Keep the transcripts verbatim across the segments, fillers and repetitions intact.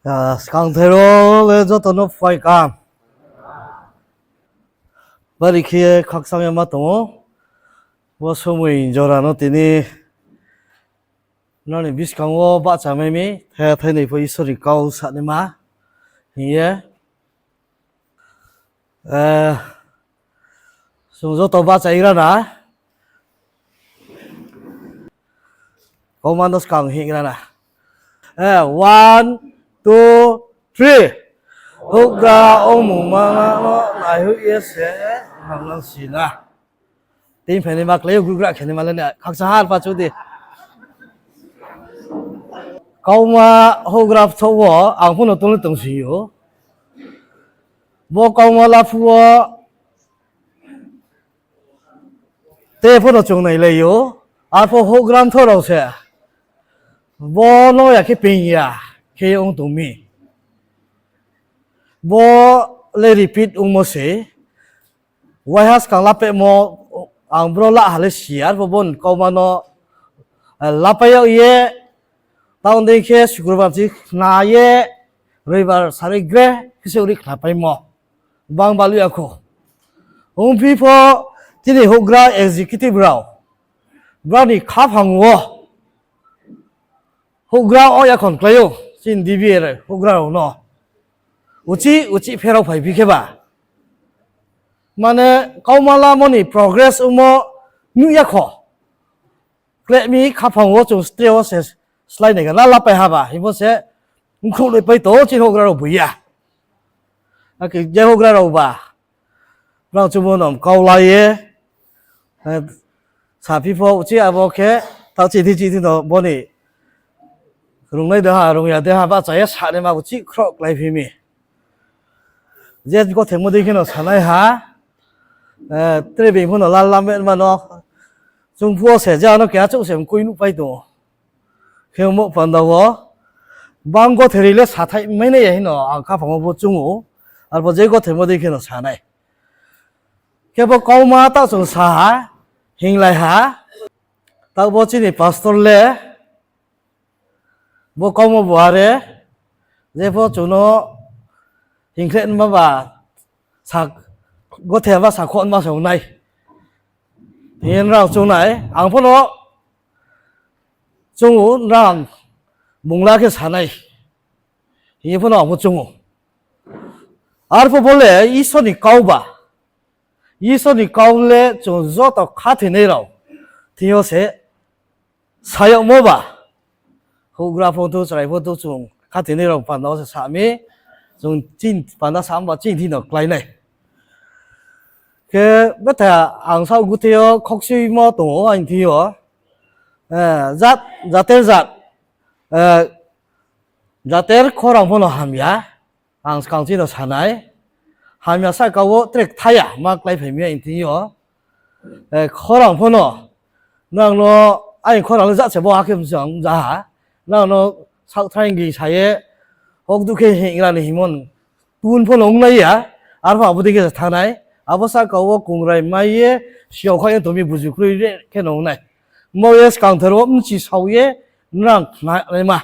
Skangthai rao le joto no phuaing kaham. Bari khe khakchang ye ma tong ou. Bo somoi jora no tini nrao ni buskang wo bahcha mai mi, thai thai ni pho Isor ni kau sanaima hing ye. Chung joto bahchaigra na. Kauma no skang hingra na. One, two, three. Houhgra ongmungma no naihoih ye se nang nang si na. Tini phainaima klái yo gugra khenaima le na khakchang ha arpha chu di. Kauma houhgra pthoh wo ang pho no tong le tongsi ou. Bo kauma laphuh wo te pho no chung nailai ou. Arpho houhgra mthoh rao se bo no ya khe peing ya khe ong tong mi. Bo le repeat ongmo se. Waiha skang lapehmo ang bro la ha le si, arpho bo ni kauma no lapai yag ye, taoh dei khe Sukrobar chi khna ye, Roibar sari gre khe se ri khnapaimo. Bang balu ya khou. Ongphi pho chini houhgra executive rao, brao ni khaphang wo houhgra o yakhon klái ou, chini D B A houhgra rao no uchih uchih pherao phaiphi khe ba, mane kauma lamo ni progress ongmo nuh ya kho. Klehmi khaphang wo chung stre wo se slái nai kha na lapai ha ba hingmo se, nkhruh le pai tong chini houhgra rao boi ya. Akhe je houhgra rao ba, brao chumo no kau la ye, saphi pho uchih abo khe, taoh chini chini no bo ni rungnai de ha, rung ya de ha, bahcha ye sanaima uchih khroh kláiphi mi. Je gothemo dei khe no sanai ha, tre being pho no la lamma no, chung phuh wo se je ano keha chouh se mkoih nuhpai tong ou. Khe mo panda wo, bang gotheri le sathai mai nai ya hing no ang khaphang wo bo chung ou, arpho je gothemo dei khe no sanai. Khe bo kauma taoh chung sa ha, hinglai ha, taoh bo chini pastor le, bo kauma bo are, jepho chung no hingkhleh nma ba, gothe ba sakhouh nma se ong nai. Hing ye nrao chung nai, ang pho no chung ou, nrao bung la khe sanai. Hing ye pho no ang pho chung ou. Arpho bo le Isor ni kau ba. Isor ni kau le chung joto khathoinai rao thing yo se sa yagmo ba. Houhgra pho thou, chrai pho thou, chung khathoinai rao panda wo se sa mi. Chung chini panda sa ba chini thing no klái nai. Khe betha ang saoh guthei yo khokchuimo tong ou aini thing yo. Jater jat, jater khorang pho no hamya. Ang skang chini no sanai. Hamya sahka wo tre ktha ya ma kláiphai mi aini thing yo. Khorang pho no, nang no, aini khorang le jat se bo akhe mchang ja ha. Nang no saohthaing ging sa ye, hokduh khe hingra ni hingmo, tun pho no ong nai ya, arpho abo dei khe se thanng nai. Abo sahka wo kongrai mai ye, siyao kha ye tong mi buzu kroi re khe no ong nai. Mo ye skangthar wo bchi sao ye, nrang khna naima.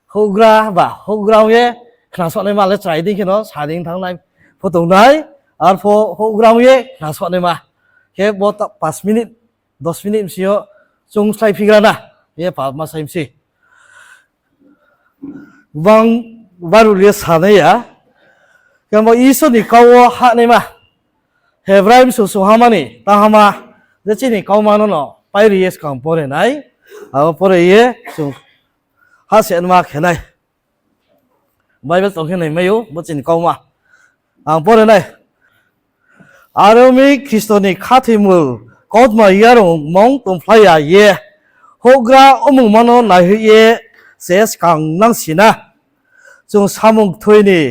Houhgra ba, houhgra ong ye khnasoh naima le chrai dei khe no sa dei thanng nai pho tong nai, arpho houhgra ong ye khnasoh naima. Khe bo ta panch minute, dos minute bsing yo chung sláiphigra na, ye pa ma sai mi se. Bang baru le sanai ya, khe bo Isor ni kau wo hahnaima, Hebrai bsung sungha ma ni tangha ma, je chini kauma no no pairi ye skang pore nai, abo pore ye chung hahse nma khe nai. Bible tong khe naimai ou, bo chini kauma. Ang pore nai. Are ong mi Khristo ni khathoimul kautma yarung mung tongphlai ya ye, houhgra ongmungma no naihoih ye se skang nangsi na. Chung samung kthoi ni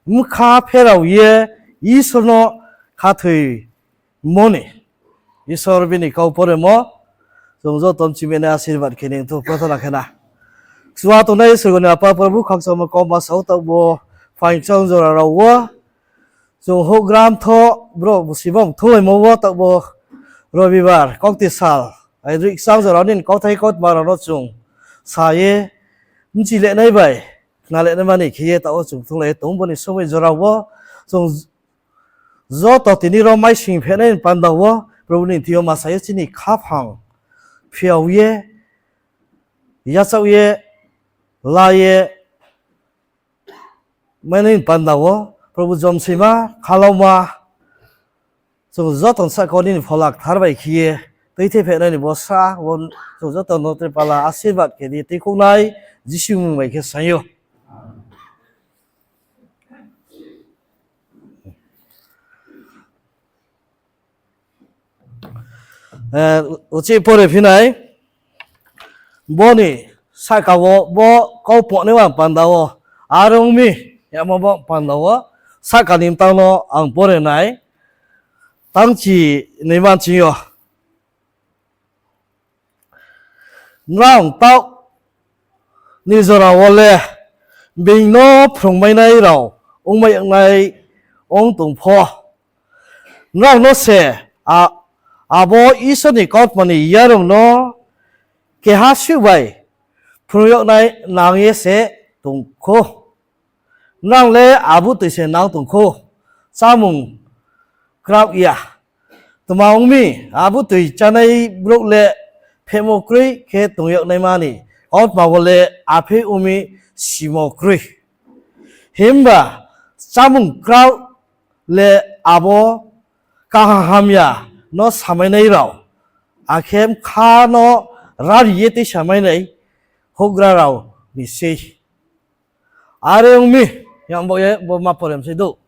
bkha pherao ye Isor no khathoimo ni. Isor bini kau poremo chung joto mchimai nai asirbad khe ni thou prarthana khe na. Kchuha tongnai sorgo ni Apa Probhu, khakchangmo kauma sao taoh bo phaing kchang jora rao wo chung houhgra mthoh brouh bsibong thunglaimo wo taoh bo Robibar kaukti sal, aidroih kchang jora nini kauthai kautma rao no chung sa ye bchi le nai bai nalai naima ni khe ye taoh wo chung thunglai ye tong. Bo ni somoi jora wo chung joto tini ro maising phehnai ni panda wo Probu ni thing yo masa ye chini khaphang phiao ye, yachaoh ye, la ye, mainai ni panda wo Probu jomsima, khaloma, chung joto ni sahka wo nini Phola Kthar bai khe ye tuithe phehnai ni bo sa wo chung joto no tre pala asirbad khe di, tuikhouh nai Jisu mmung bai khe saing ou. Uchih pore phi nai, bo ni sahka wo bo kau phohnai wa panda wo, are ong mi, yamo bo panda wo, sahka ni mtang no ang pore nai, tangchi ni manching yo. Nrao taoh ni jora wo le being no phrungmainai rao ongmai yag nai ong tong pho, nrao no se a-, abo Isor ni kautma ni yarung no keha suh bai phrung yag nai nang ye se tong khou. Nrao le abuktui se nang tong khou, chámung kraoh ya. Tma ong mi, abuktui chánai brouh le phehmo kroi khe tong yag naima ni kautma wo le apheih ong mi simo kroi. Himba chámung kraoh le abo kaham hamya no samainai rao, akhe bkha no rari ye tuisamainai houhgra rao ni sei. Are ong mi, yangbo ye bo ma porem sei dou.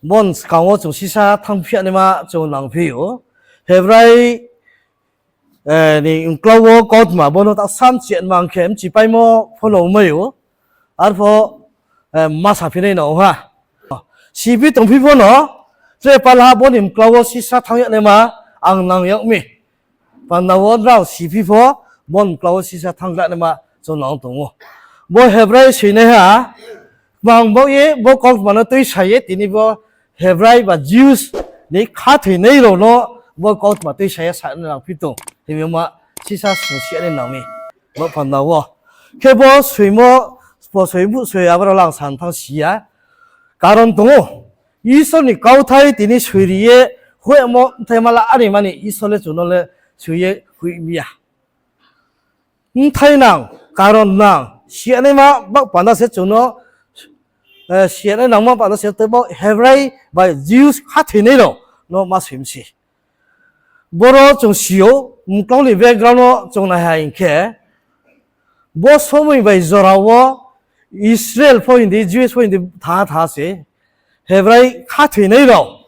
Bo ni skang wo chung sisa thanngphi ya naima chung nangphi ou. Hebrai, eh, ni mklau wo kautma bo no taoh sam chiatmang khe mchipaimo pho no ongmai ou. Arpho, eh, ma saphi nai no ha. Siphi tongphi pho no, tre palha bo ni mklau wo sisa thanng ya naima ang nang yag mi. Panda wo nrao siphi pho, bo ni mklau wo sisa thanng ya naima chung nang tong ou. Bo Hebrai soinaiha, kmang baoh ye bo kautma no tuisa ye, tini bo Hebrai ba Jews ni khathoinai rao no bo kautma tuisa ye sa nangphi tong. Himba ma sisa sung si ya nai nang mi. Bo panda wo. Khe bo soimo, bo soi bu soi abo rao le ang sa thanng si ya. Karon tong ou. Isor ni kauthai tini soiri ye, hoihmo bthai ma la ani mani Isor le chung no le soi ye hoih mi ya. Bthai nang, karon nang, si ya naima baoh panda se chung no, eh, si ya nai nangma panda se tei bo Hebrai bai Jews khathoinai rao no ma soi mi se. Boro chung si ou, mklau ni background no chung nai ha hing khe, bo somoi bai jora wo Israel pho hing di, Jews pho hing di, tha tha se Hebrai khathoinai rao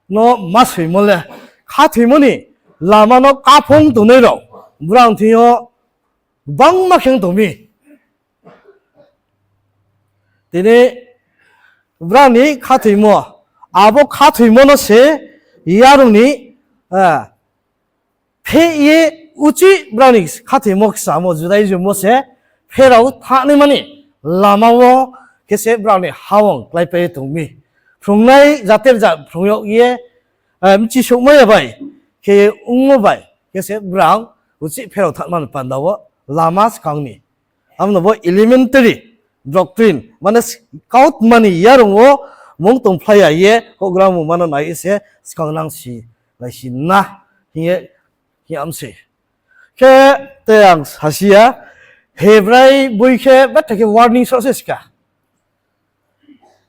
no ma soimo le, khathoimo ni lama no kaphong tongnai rao, brang thing yo gbangma khe ong tong mi. Tini brang ni khathoimo, abo khathoimo no se yarung ni, eh, pheh ye uchih brang ni khathoimo kchamo Judaism wo se pherao thanngnaima ni lama wo khe se brang ni hawang kláipai ye tong mi. Phrungnai jater ja phrung yag ye, eh, bchisouhmai ya bai khe ongmo bai khe se brang uchih pherao thanngma ni panda wo lama skang ni. Abo no bo elementary doctrine, mane kautma ni yarung wo mung tongphlai ya ye houhgra mungma no nai ye se skang nang si lai si na hing ye, hing ye am se. Khe te ang sa si ya, Hebrai boi khe betha khe warning sroh se ska.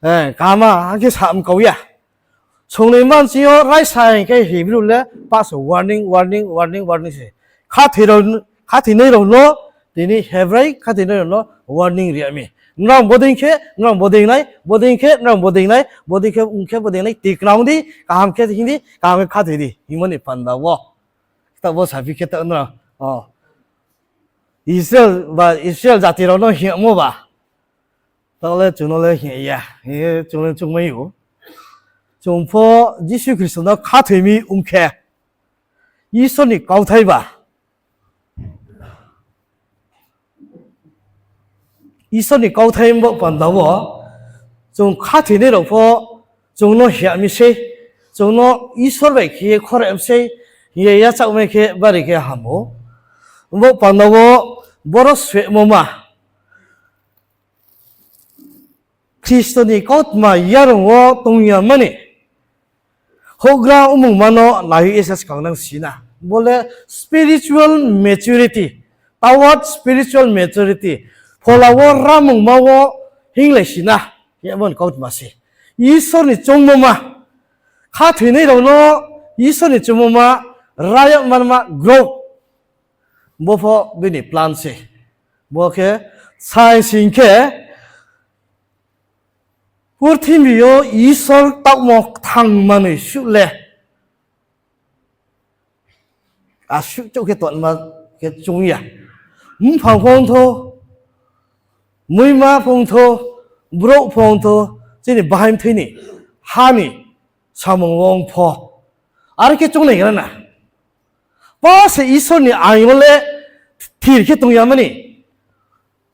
Eh, kama, ang khe sa mkau ya. Songnoi mansi yo raisa hing khe Hebrew le paso warning, warning, warning, warning se. Khathoi rao, khathoinai rao no, tini Hebrai khathoinai rao no warning ri ya mi. Nrao bodei khe, nrao bodei nai, bodei khe, nrao bodei nai, bodei khe, ong khe bodei nai, tikna ong di, kaham khe hing di, kaham khe khathoi di, hingmo ni panda wo. Taoh bo saphi khe taoh nrao, o, Israel ba Israel jati rao no hingmo ba. Taoh le chung no le hing ya, hing ye chung le chungmai ou. Chung pho Jisu Khristo no khathoi mi ong khe, Isor ni kauthai ba, Isor ni kauthai bo panda wo, chung khathoinai rao pho, chung no hing ya mi sei, chung no Isor bai khe ye khorem sei, hing ye yachaohmai khe bari khe ham ou. bo panda wo boro soimo ma. Khristo ni kautma yarung wo tong ya mani, houhgra ongmungma no nai ye se skang nang si na. Bo le spiritual maturity, toward spiritual maturity. Phola wo ramungma wo hinglai si na, hing ye abo ni kautma se. Isor ni choungmo ma, khathoinai rao no Isor ni choungmo ma, ra yag manma growth. Bo pho bini plan se. Bo khe saing sing khe, purthimbi yo Isor taohmo kthang manoi suh le asuh chouh khe tongma khe choung ya. Mphang pho ong thou, muima pho ong thou, brouh pho ong thou, chini bahaing mthoi ni, ha ni samung wo ong pho, are khe choungnai gra na. Pa se Isor ni aing wo le thir khe tong ya mani,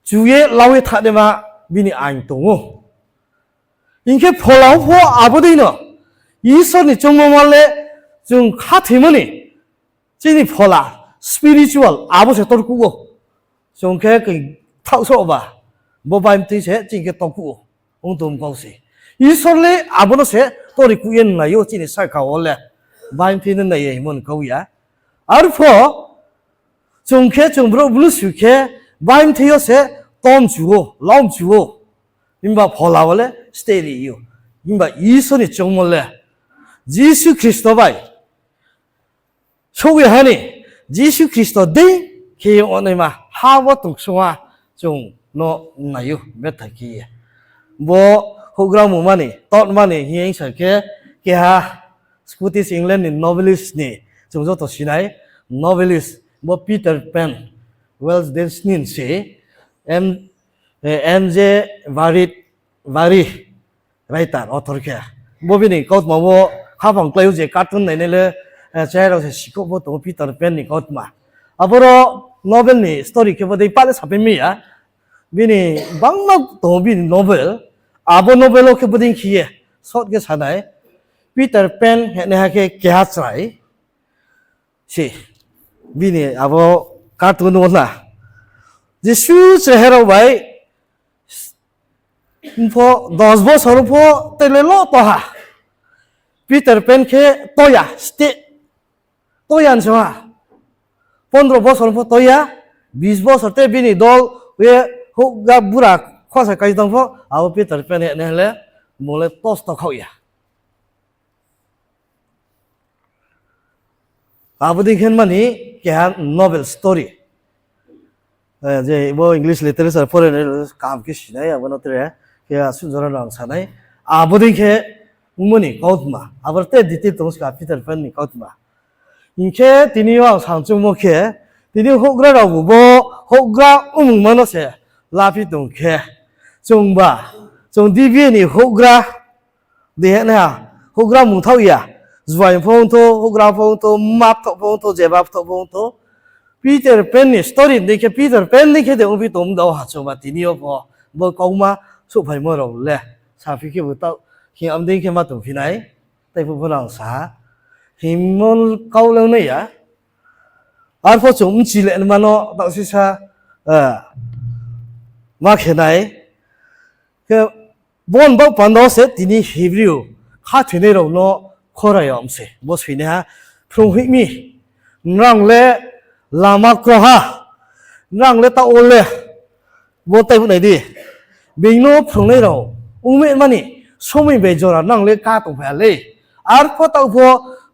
chu ye lau ye thanaima bini aing tong ou. Hing khe phola wo pho abo dei no, Isor ni choungmo ma le chung khathoimo ni, chini phola, spiritual, abo se torkuh ou. Chung khe khe thaoh soh ba, bo baimtui se chini khe torkuh ou. Ong tong kau se. Isor le abo no se torikuh ye nai ou chini sahka wo le. Baimtui no nai ye hingmo ni kau ya. Arpho, chung khe, chung brouh blusu khe, baimtui yo se tomchu ou, lomchu ou. Himba phola wo le steri ou. Himba Isor ni choungmo le, Jisu Khristo bai souh ye ha ni, Jisu Khristo dei khe ye ongnaima ha wo tong ksungha chung no nai ou, betha khe ye. Bo houhgra mungma ni, totma ni hing ye sa khe, keha Scottish England ni novelist ni, chung joto sinai novelist, bo Peter Pan, Walt Disney se, M J Barrie, writer, author khe. Bo bini kautma wo khaphang klái ou je cartoon nainai le, chrai rao se sikhouh pho tong ou Peter Pan ni kautma. Aboro novel ni story khe bo dei pale sapai mi ya. Bini bangma tong ou bini novel. Abo novel wo khe bo dei khe ye short khe sa nai. Peter Pan hingnaiha khe keha chrai se. Bini abo cartoon wo na, jesuh chraiha rao bai pho dos bosor pho tele lo to ha. Peter Pan khe to ya, stay, to ya nso ha. Pondro bosor pho to ya, bis bosor te bini dol ye houhgra bura khasa kai tong pho, abo Peter Pan hingnaiha le, bung le tosto khaoh ya. Abo dei khe mani keha novel story. Je bo English literature pore kaham khe sinai, abo no tre khe asuh jora no ang sa nai. Abo dei khe ongmo ni kautma, abo te detail tong ska Peter Pan ni kautma. Hing khe tini yo ang sa choungmo khe, tini houhgra raobu bo houhgra ongmungma no se laphi tong khe, chungba, chung dibi ni houhgra, dei hingnaiha, houhgra mungthaoh ya, juaing pho ong thou, houhgra pho ong thou, mma pthoh pho ong thou, jeba pthoh pho ong thou, Peter Pan ni story dei khe, Peter Pan dei khe de ongphi tong mdao ha chungba tini yo pho, bo kauma souhphaimo rao le, saphi khebu taoh, hing am dei khe ma tongphi nai, tei phuh pho no ang sa ha, hingmo kau le ong nai ya, arpho chung bchi le nma no taoh sisa, ma khe nai, khe, bo ni baoh panda wo se tini Hebrew khathoinai rao no khorai yag mi se. Bo soinaiha, phrunghoih mi, nrang le lama kroiha, nrang le taoh wo le, bo taibu nai di, being no phrungnai rao ongmai mani somoi bai jora nrang le ká tongphai ya lei. Arpho taoh pho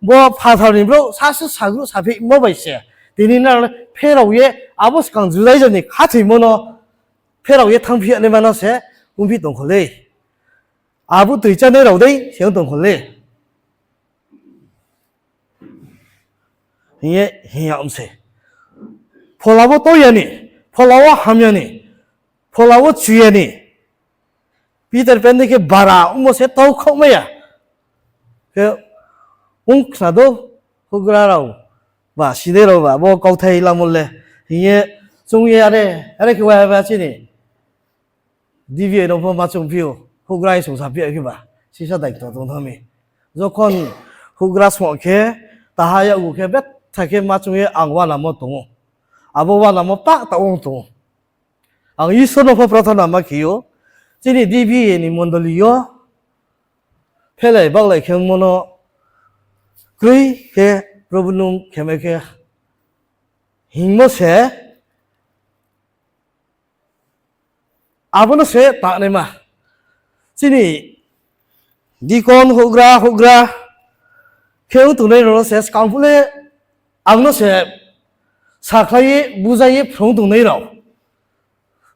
bo phathar ni brouh sasu sagruh saphimo bai se tini nrang le pherao ye abo skang Judaism ni khathoimo no pherao ye thanngphi ya naima no se ongphi tong kho lei. Abo toi chánai rao dei se ong tong kho lei. Hing ye hing yag mi se. Phola wo to ya ni, phola wo ham ya ni, phola wo chu ya ni. Peter Pan dei khe bara ongmo se tau khaohmai ya. Khe ong khna dou, houhgra rao ba, sinai rao ba, bo kauthai lamo le. Hing ye chung ye are, are khe waiha ba chini D V A no pho ma chungphi ou, houhgra hing song saphi ya khe ba, sisa daito tong thanng mi. Jokhon houhgra song khe, taha yakgu khe betha khe ma chung ye ang uanamo tong ou. Abo uanamo pah taoh ong tong ou. Ang Isor no pho prathana ma khe ou, chini D B A ni mondoli yo phelai baglai khe ongmo no kroi khe Probu nung khemai khe hingmo se, abo no se tangnaima. Chini deacon houhgra houhgra khe ong tongnai rao no se skang phuh le ang no se sakhlai ye, buzai ye phrung tongnai rao.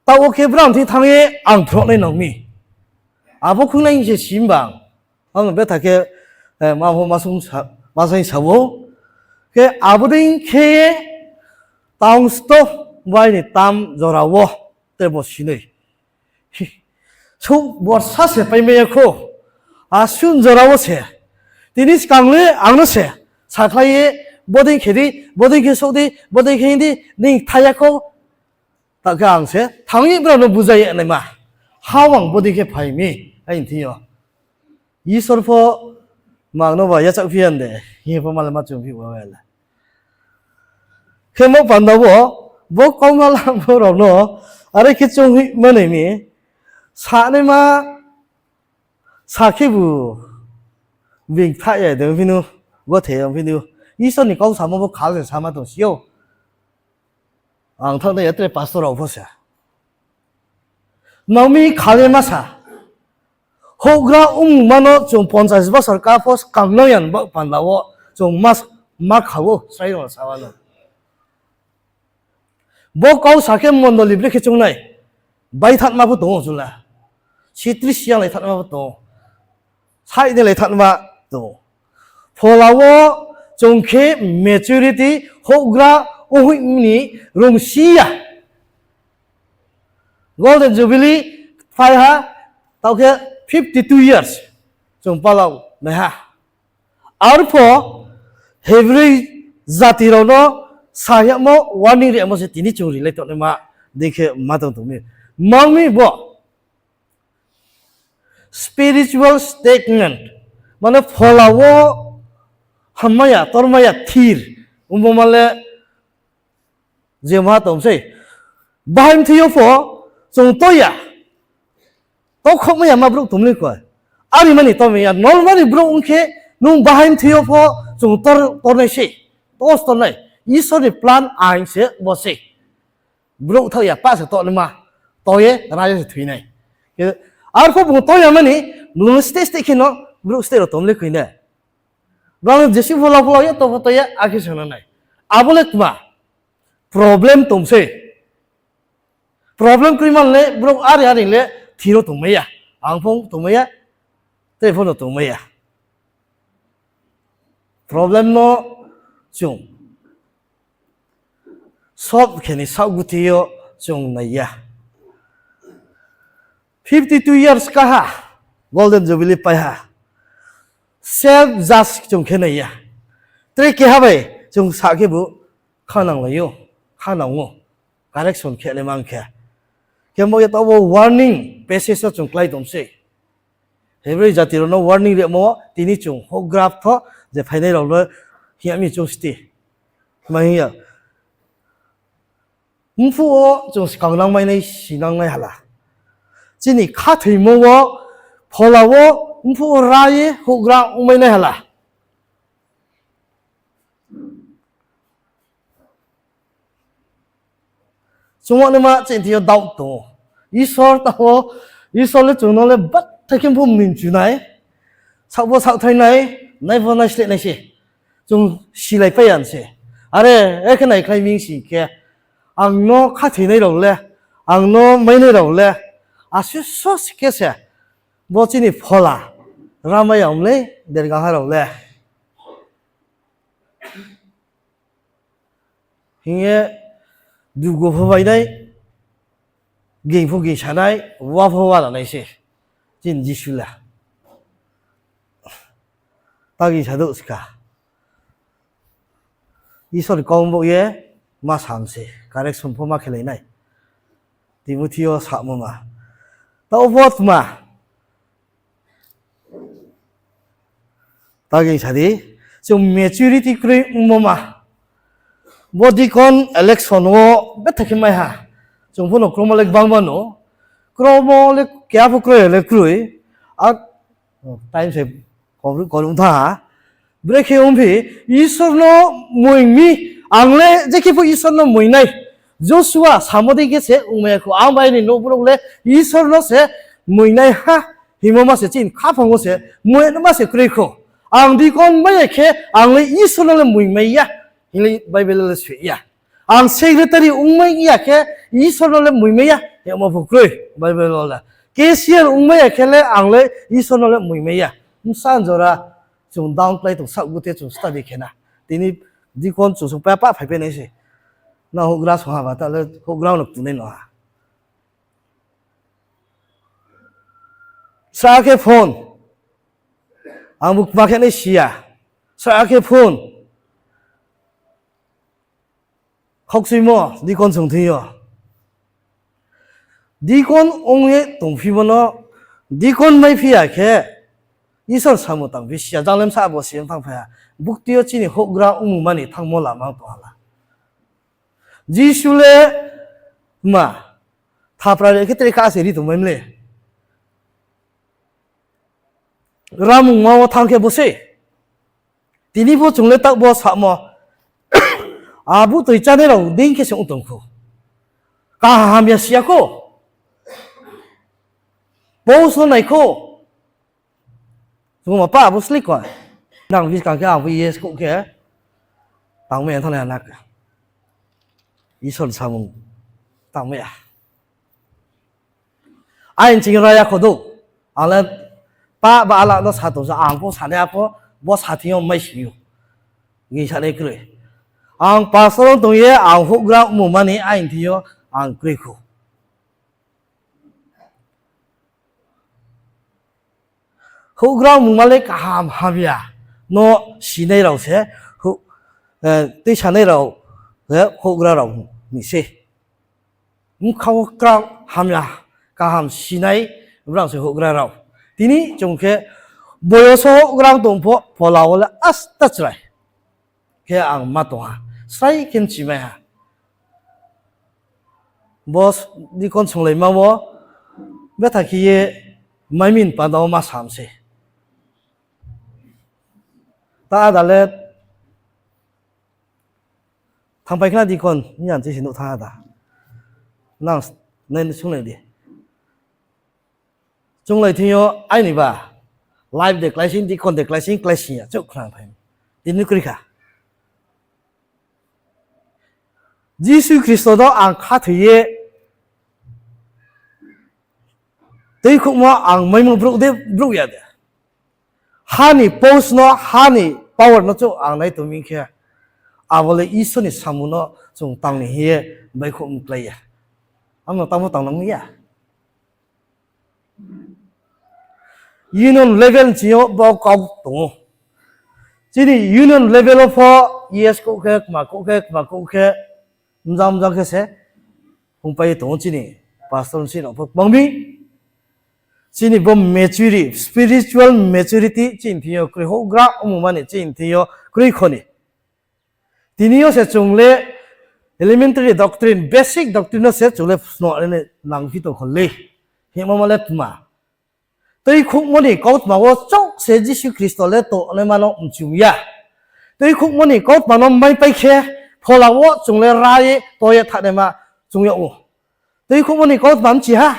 Taoh wo khe brao thing thanng ye ang phrohnai nang mi. Abo khungnai se simba ang. Ang betha khe, eh, ma pho ma sung sa-, ma saing sa ou. Khe abo dei khe ye tang sto bai ni tam jora wo, tre bo sinoi. Souh borsa se paimai ya khou. Asun jora wo se. Tini skang le ang no se sakhlai ye, bodei khe di, bodei khe souh di, bodei khe hing di, ning thai ya khou. Taoh khe ang se thanng ye brao no buzai ye naima. Hao ang bodei khe phai mi, aini thing yo. Isor pho mang no ba yachaoh phi ya de, hing ye pho ma le ma chung phi ou le. Khe mo panda wo, bo kauma lam pho rao no, are khe chung hi manai mi, sanaima, sa khebu, bini thah ya de ong phi nou, gothe ya ong phi nou, Isor ni kau samo bo khal se sama tong si ou. Ang thanng nai ya tre pastor rao pho se. Nang mi khal ye ma sa. Houhgra ongma no chung ponchas bosor ka pho skang nang ya ni baoh panda wo chung ma, ma kha ou, srai rao sa wa no. Bo kau sa khe mondoli brekhe choung nai, baithanma pho tong ou chung le. Sitris yang lai thanma pho tong ou. Saih ni lai thanma tong ou. Phola wo chung khe maturity houhgra onghoih ni rungsi ya. Golden Jubilee phai ha, taoh khe fifty two years chung palau nai ha. Arpho Hebrew jati rao no sa yagmo warning rimo se tini chung rilai tongnaima dei khe ma tong tong mi. Mang mi bo spiritual stagnant, mane phola wo hammai ya, tormai ya, thir ongmo ma le je ma tong sei. Bahai mthoi yo pho chung to ya, tokhokmai ya ma brouh tongmlei koi. Are mani tongmai ya, normally brouh ong khe nung bahai mthoi yo pho chung tor, tornai sei, tos tornai. Isor ni plan ain se bo sei. Brouh thaoh ya pah se tongnaima, to ye ra ye se thoi nai. Arpho bung to ya mani, nung state state khe no, brouh state rao tongmlei koi nai. Brao no jesuh phola phola ye, to pho to ye, akhe se no nai. Abo le tma, problem tong sei. Problem kroi man le, brouh are are le, thir wo tongmai ya. Ang pho tongmai ya, tei pho no tongmai ya. Problem no chung solve khe ni saohguthi yo chung nai ya. Fifty two years ka ha, Golden Jubilee pai ha. Self judge chung khe nai ya. Tre keha bai chung sa khebu khananglai ou, khanang ou. Correction khe le mang khe. Khe bo ye taoh bo warning passage wo chung klái tong sei. Hebrew jati rao no warning rimo, tini chung houhgra pho je phainai rao no hing ya mi chung sti. Tma hing ya, mphuh wo chung skang nangmai nai, sinangnai hala. Chini khathoimo wo, phola wo, mphuh wo ra ye houhgra ongmai nai hala. Chung naima chini thing yo doubt tong ou. Isor tao, Isor le chung no le bathai khe pho mni chu nai, saoh pho saohthai nai, nai pho naisleh nai se. Chung silaipai ya se. Are, ekhe naikhlai mi sing khe, ang no khathoinai rao le, ang no mainai rao le, asuh so khe se, bo chini phola, ramai ya mlei, dergaha rao le hing ye dugu pho bai nai, ging pho ging sa nai, wa pho wa la nai se. Chini Jisu le ta ging sa douh ska. Isor ni kau bo ye ma sam se, correction pho ma khelai nai. Timothy yo samo ma. Taoh pho tma, ta ging sa di, chung maturity kroi ongmo ma. Bo deacon election wo betha khe mai ha. Chung pho no kromo le gbangma no. Kromo le keha pho kroi le kroi. A, time se korum tha ha. Brekhe ongphi, Isor no moing mi, ang le je khe pho Isor no moing nai. Joshua samo dei khe se ongmai ya kho, ang bai ni nouh brouh le Isor no se moing nai ha. Hingmo ma se chini khaphang wo se moing no ma se kroi kho. Ang deacon mai ya khe, ang le Isor no le moing mai ya. Hing le Bible le soi ya. Ang secretary ongmai ya khe, Isor no le moing mai ya. Hingmo pho kroi, Bible wo le. Cashier ongmai ya khe le, ang le Isor no le moing mai ya. Bsa jora, chung down klái tong, saoh gute chung study khe na. Tini deacon chung sung pa pa phaipai nai se. Nang houhgra song ha ba, ta le houhgra no ktunai no ha. Sra khe phone. Ang bo kma khe nai si ya. Sra khe phone. Khaukchuimo, deacon song thing yo. Deacon ong ye tongphimo no, deacon maiphi ya khe, Isor samung tangphi si ya, jang le bsa abo si ong thanngphai ha. Bukti yo chini houhgra ongmung mani thanngmo lama tong ha la. Jisu le ma, thapra ri khe tre kha se ri tongmai mle. Ramungma wo thanng khe bo se. Tini pho chung le taoh bo samo. Abo toi chánai rao dei khe se ong tong kho. Kaham hamya si ya kho. Post no nai kho. Chung ma pa abo slik kho. Nang buskang khe ang pho yes kouh khe. Tangmai ya thanng nai ha na khe. Isor ni samung tangmai ya. Aini ching ra ya kho dou. Ang le pa ba ala no sa tong sa, ang pho sanai ya pho, bo sa thing yo mai si ou. Gingsanai kroi. Ang pastor ong tong ye, ang houhgra ongmung mani aini thing yo ang kroi kho. Houhgra ongmung ma le kaham hamya no sinai rao se, tuisanai rao, houhgra rao ni se. Bkha wo krao hamya, kaham sinai, brang se houhgra rao. Tini chung khe boyos wo houhgra tong pho, phola wo le asta chrai khe ang ma tong ha, srai khe mchimai ha. Bo deacon songlaima wo betha khe ye mai mi ni panda wo ma sam se. Ta ada le thanngpai khna deacon, hing ya chi se nuh thanng ada. Nang nai sunglai di. Chunglai thing yo aini ba, live de kláising, deacon de kláising, kláising ya, chouh khnang phai. Tini kroi kha. Jisu Khristo no ang khathoi ye, tuikhouhmo ang maimo brouh de, brouh ya de. Ha ni post no, ha ni power no chouh ang nai tong mi khe, abo le Isor ni samung no chung tang ni hing ye baihkhouh mklái ya. Amo tangmo tang nang ya. Union level ni ching yo bo kau tong ou. Chini union level wo pho yes kouh khe, kma kouh khe, kma kouh khe, mjang mjang khe se hungpai ye tong ou chini pastor ni sing rao pho kbang mi. Chini bo maturity, spiritual maturity chini thing yo kroi, houhgra ongmung mani chini thing yo kroi kho ni. Tini yo se chung le elementary doctrine, basic doctrine no se chung le sno nangphi tong kho le. Hingmo ma le tma. Tuikhouhmo ni kautma wo chouh se Jisu Khristo le tongnaima no mchum ya. Tuikhouhmo ni kautma no maipai khe, phola wo chung le ra ye, to ye thanaima chung yag ou. Tuikhouhmo ni kautma mchi ha.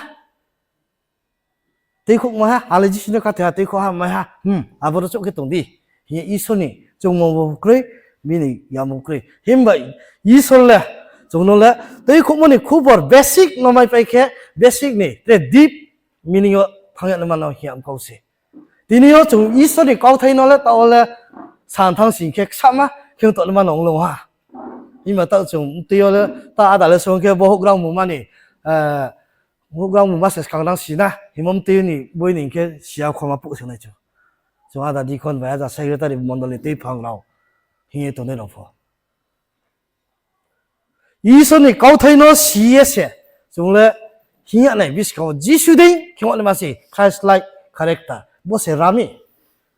Tuikhouhmo ha, ale Jisu no khathoi ha, tuikhouh ha, mai ha. Hmm, abo no chouh khe tong di. Hing ye Isor ni choungmo bo kroi, bini yamo kroi. Himba Isor le, chung no le, tuikhouhmo ni khubor basic no maipai khe, basic ni tre deep meaning yo thanng yag naima no hing yam kau se. Tini yo chung Isor ni kauthai no le taoh wo le san thanng sing khe ksama khe ong tongnaima no ong le ha. Himba taoh chung mtui yo le ta ada le song khe bo houhgra ongmung mani, houhgra ongmung ma se skang nang si na, hingmo mtui ni boi ni khe si ya khoma puh se nai chung. Chung ada deacon bai ada secretary mondoli tuiphang rao hing ye tongnai rao pho. Isor ni kauthai no si ye se, chung le hing yag nai buskang wo Jisu dei khe ong naima se Christ-like character. Bo se ra mi.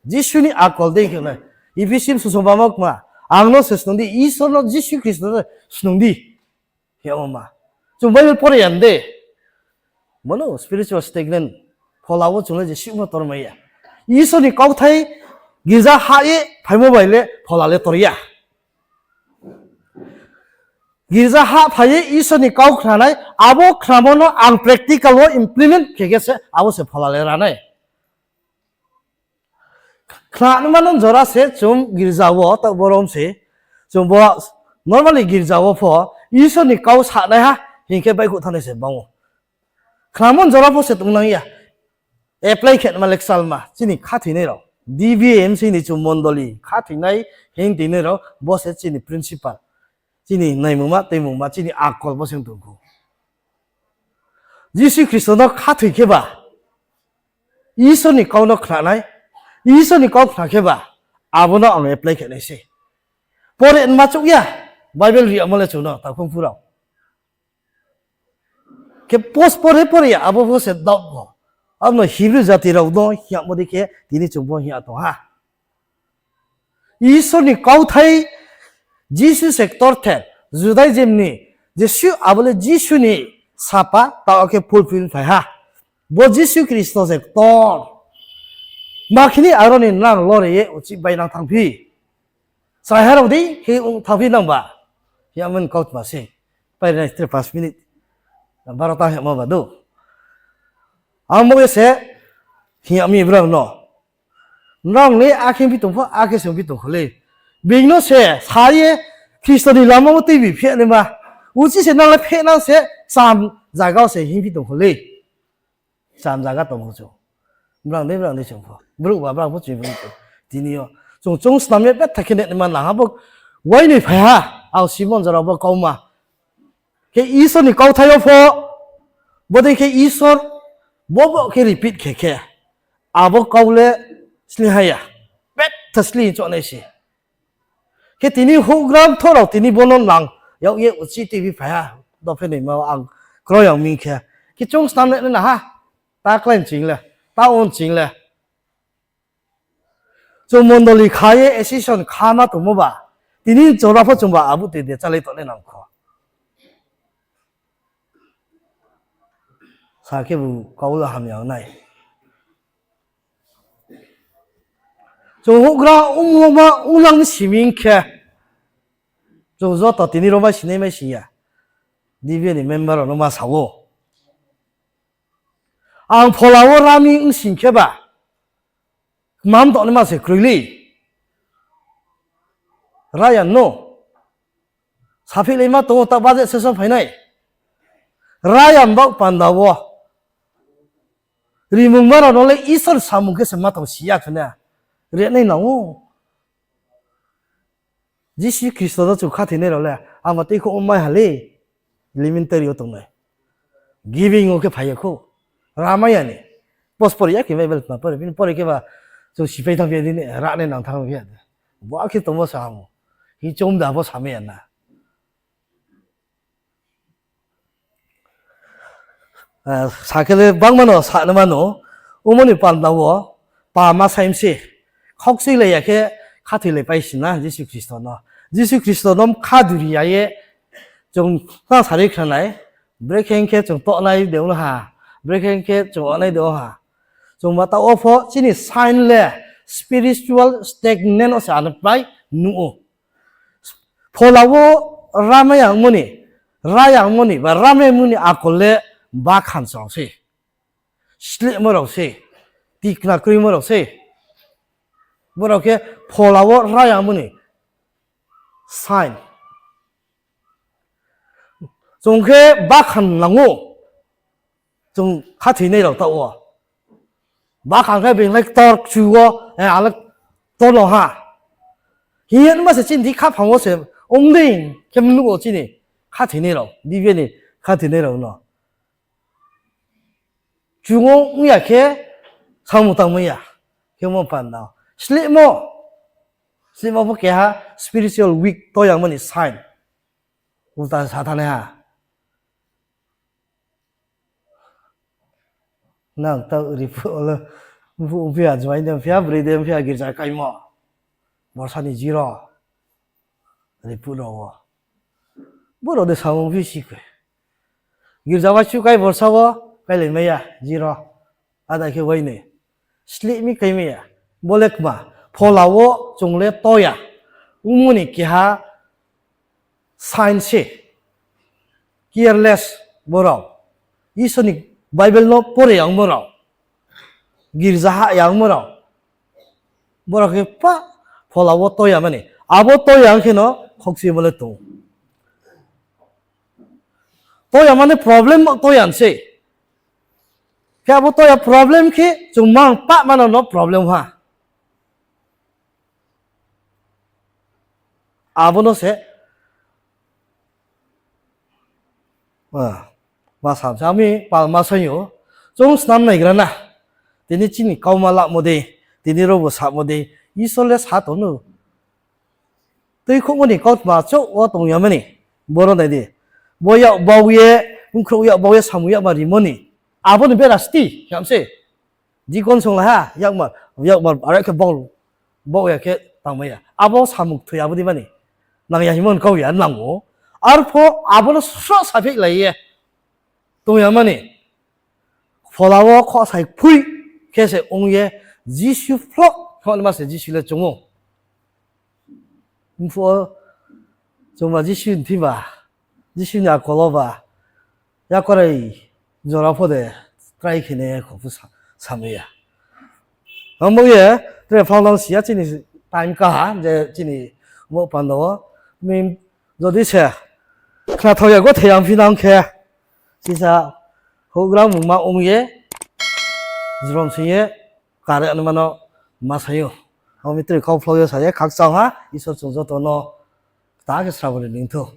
Jisu ni akol dei khe ong nai. Ephesim sosong bama kma, Ang no se snung di, Isor no, Jisu Khristo no snung di. Hing yagmo ma. Chung Bible pore ya de. Bono spiritual stagnant. Phola wo chung le jesuh pho tormai ya. Isor ni kauthai girza hah ye phaimo bai le phola le tor ya. Girza hah phai ye Isor ni kau khnanai, abo khnamo no ang practical wo implement khe khe se, abo se phola le ra nai. Khnanima no jora se chung girza wo, taoh bo rom se, chung bo normally girza wo pho Isor ni kau sanaiha hing khe baihkhouh thanngnai se bang ou. Khnamo no jora pho se tongnang ya. Apply khe ma le kchalma, chini khathoinai rao. D B M C ni chung mondoli khathoinai hing toingnai rao, bo se chini principal. Chini naimungma, tuimungma, chini akol bo se tong khou. Jisu Khristo no khathoi khe ba, Isor ni kau no khna nai, Isor ni kau khna khe ba, abo no ang apply khe nai se. Pore nma chouh ya, Bible ri yamo le chung no, takhung phu rao. Khe post pore pore ya, abo pho se doubt pho. Abo no Hebrew jati rao no hing yagmo dei khe, tini chung pho hing ya tong ha. Isor ni kauthai Jisu se ktorther, Judaism ni, jesuh abo le Jisu ni sapa, taoh khe fulfill phai ha. Bo Jisu Khristo se ktor. Ma khini aro ni nang lore ye uchih bainang thanngphi. Chrai ha rao di khe ong thanngphi nang ba. Hing yagmo ni kautma se. Pai ri nai tre panch minute. Baro ta hing yagmo ba do. Ang bo ye se hing yag mi brao no. Nrao le akhe phi tong pho, akhe se phi tong kho le. Being no se sa ye Khristo ni lama wo tuibi pheh naima. Uchih se nang le pheh nang se cham zaga wo se hing phi tong kho le. Cham zaga tong kho chung. Brang dei, brang dei chung pho. Brouh ba brang pho chung brouh chung. Tini yo. Chung chung snam ye betha khe naima nang ha bo. Uainoi phai ha. Ang Simon jora bo kauma. Khe Isor ni kauthai yo pho. Bodei khe Isor. Bo bo khe repeat khe khe. Abo kau le sleing ha ya. Betha sleing choh nai se. Khe tini houhgra mthoh rao tini bo no nang yag ye uchih tuibi phai ha, dophe noima ang kroi yag mi khe. Khe chung snam le nai na ha, ta klái ching le, ta on ching le. Chung mondoli kha ye association kha ma tongmo ba, tini jora pho chung ba abo tui de chálai tongnai nang kho. Sa khebu kau le hamya ong nai. Chung houhgra ongmo ma onglang simi khe, chung joto tini rao mai sinai mai si ya. D B A ni member rao no ma sa ou. Ang phola wo ra mi ong sing khe ba, kmam tongnaima se kroi le. Ra ya no. Saphihlaima tong ou, ta budget session phai nai. Ra ya baoh panda wo. Rimungma rao no le Isor samung khe se ma tong si ya khe na. Ri nai nang ou. Jisu Khristo no chung khathoinai rao le, abo tei kho mai ha le, elementary yo tongnai. Giving wo khe phai ya khou. Ramai ya ni. Post pore ya khe Bible tma pore, bini pore khe ba chung sipai thanng phi ya di ni, ra nai nang thanng phi ya di. Bo akhe tongmo sa hamo. Hi chom da bo samai ya na. Sa khe le bangma no sa nai mano, omo ni panda wo, pa ma saim se, khaukchuilai ya khe khathoilaipai si na Jisu Khristo no. Jisu Khristo no kha duri ya ye, chung ta sari khna nai, brekhe hing khe chung tohnai de ong ha, brekhe hing khe chung ongnai de ong ha. Chung ma taoh wo pho chini sign le spiritual stagnant wo se ano pai nuh ou. Phola wo ramai yangmo ni, ra yangmo ni, ba ramai yangmo ni akol le bakhan rao se, slehmo rao se, tikna kroimo rao se. Bo rao khe phola wo ra yangmo ni sign. Chung khe bakhan nang ou, chung khathoinai rao taoh wo. Bakhan khe being le ktor kchu wo, ang le ktor no ha. Hing ye nma se chini di khaphang wo se, ong dei khe mnuh wo chini khathoinai rao, D B A ni khathoinai rao no. Chung ong ya khe, samung tangmai ya, khe mo panda wo. Slehmo, slehmo pho keha spiritual weak to yangmo ni sign. Ulta sa thanng nai ha. Nang taoh ri phuh le, phuh phi ya, jmai de phi ya, broi de phi ya, girja kaimo. Borsa ni jiro. Riput rao wo. Bo rao de samung phi si khe. Girja waisu kai borsa wo, káilai mai ya, zero. Ada khe wai ni. Slih mi kai mai ya. Bo le kma, phola wo chung le to ya. Ongmo ni keha sign se. Careless bo rao. Isor ni Bible no pore ya ongmo rao. Girja ha ya ongmo rao. Bo rao khe pa phola wo to ya mani. Abo to ya ong khe no khokchimo le tong. To ya mani problem to ya se. Khe abo to ya problem khe chung mang pah mano no problem ha. Abo no se, ah, ma sam sa mi palma saing ou, chung snam naigra na. Tini chini kauma lamo dei, tini robo samo dei, Isor le sa tong nou. Tuikhouhmo ni kautma chouh wo tong ya mani, boro nai di. Bo yak bau ye, bkhrouh yak bau ye, samung yakma rimo ni. Abo ni bera sti, ham se. Deacon song la ha, yakmar, yakmar, are khe bau, bau ya khe tangmai ya. Abo samung thoi abo di mani. Nang ya himon kau ya, nang ou. Arpho abo no sroh saphihlai ye tong ya mani. Phola wo khosai phui khe se ong ye, Jisu phloh, phloh ma se Jisu le chung ou. Mphuh wo chungba Jisu ni thing ba, Jisu ni akol wo ba, yakorai jora pho de try khe nai kho pho sa-, samai ya. Abo ye, tre phalang si ya chini time kaha, je chini bo panda wo, mi jodi se, khnathao ya gothai yang phi nang khe, sisa houhgra mungma ong ye, jrom sing ye, kare anma no ma saing ou. Abo mi tre kau phlao ye sa ye, khakchang ha, Isor chung joto no kta khe srabo ri ni thou.